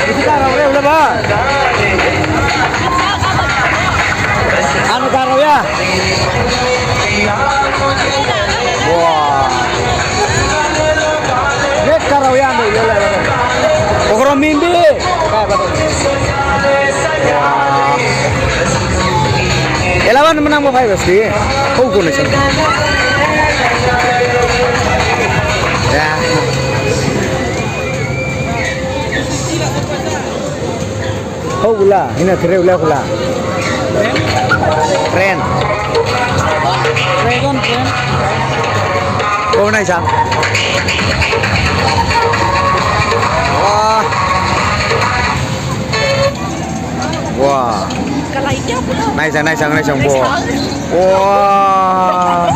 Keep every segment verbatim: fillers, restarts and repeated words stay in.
Isi karau ya, udah, Pak. Anu karau ya. Wah. Net karau ya, anu, ya, ya, ya. Okoro mimbi. Wah. Elaban menang mo five S D. Kau guna sih. Ya. Ho gula, ina kere ula gula. Tren. Dragon train. Oh, nice, ah. Wah. Wah. Nice, ah, nice, ah, nice, ah. Wah. Wah.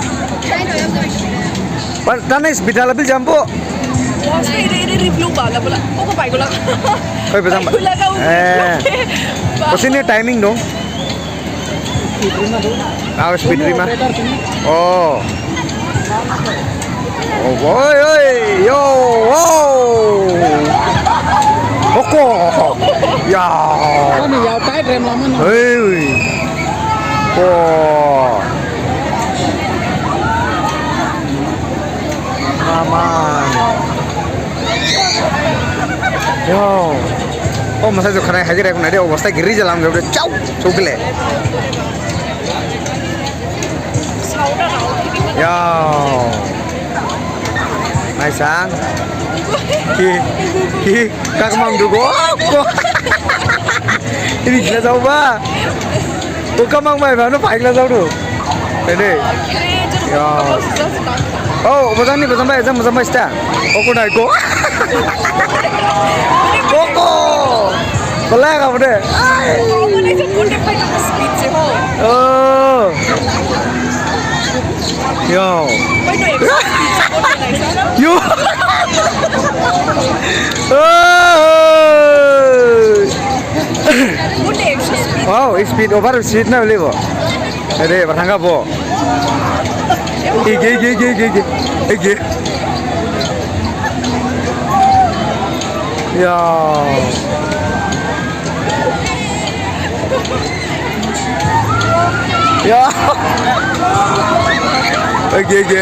Pan, tan nice, bidal abil jampo. Wah, ini, ini, ini review bala, bala. Oh, kok baik gula. Koi, betul, Pak. Baik gula kau. Eh. Ba- Pasti ini timing dong. Ah, speed lima. Oh. Oh, oi, oi, yo, wow. Oko. Ya. Kami ya, tai rem lama na. Hei. Oh. Aman. Yo. Oh, masa jo khanai hagi rek na de, obostha giri jalam ge, chau, chukle. Yo. Nice, ah. Ki, ki, kak mang dugo. Ini gila jauh, Pak. Buka mang mai ba, no paik la jauh tu. Ini. Ya. Oh, pasang ni, pasang ba, pasang, pasang ba sta. Oh, kau naik ko. Koko. Pelak apa deh? Oh. Yo. Yo. Oh. Wow, speed over speed na beli bo. Ade, barhangga bo. Ege, ege, ege, ege, ege. Ege. Ya. Ya. Ege, ege.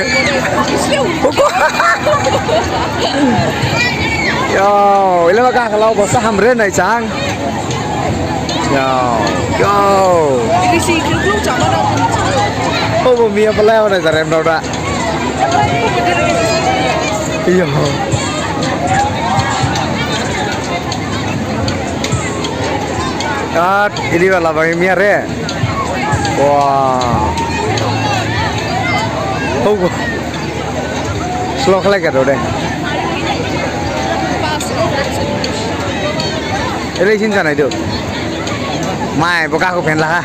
Ya, ila maka kalau bosta hamren nai chang. Yo, yo. Ini si Gluk Gluk sama dong. Oh, bo mia pala mana jarem dau da. Iya. Kat, ini wala bang mia re. Wah. Oh, bo. Slow khalai ka do deh. Ele isin sana itu. Mai, buka aku pen lah.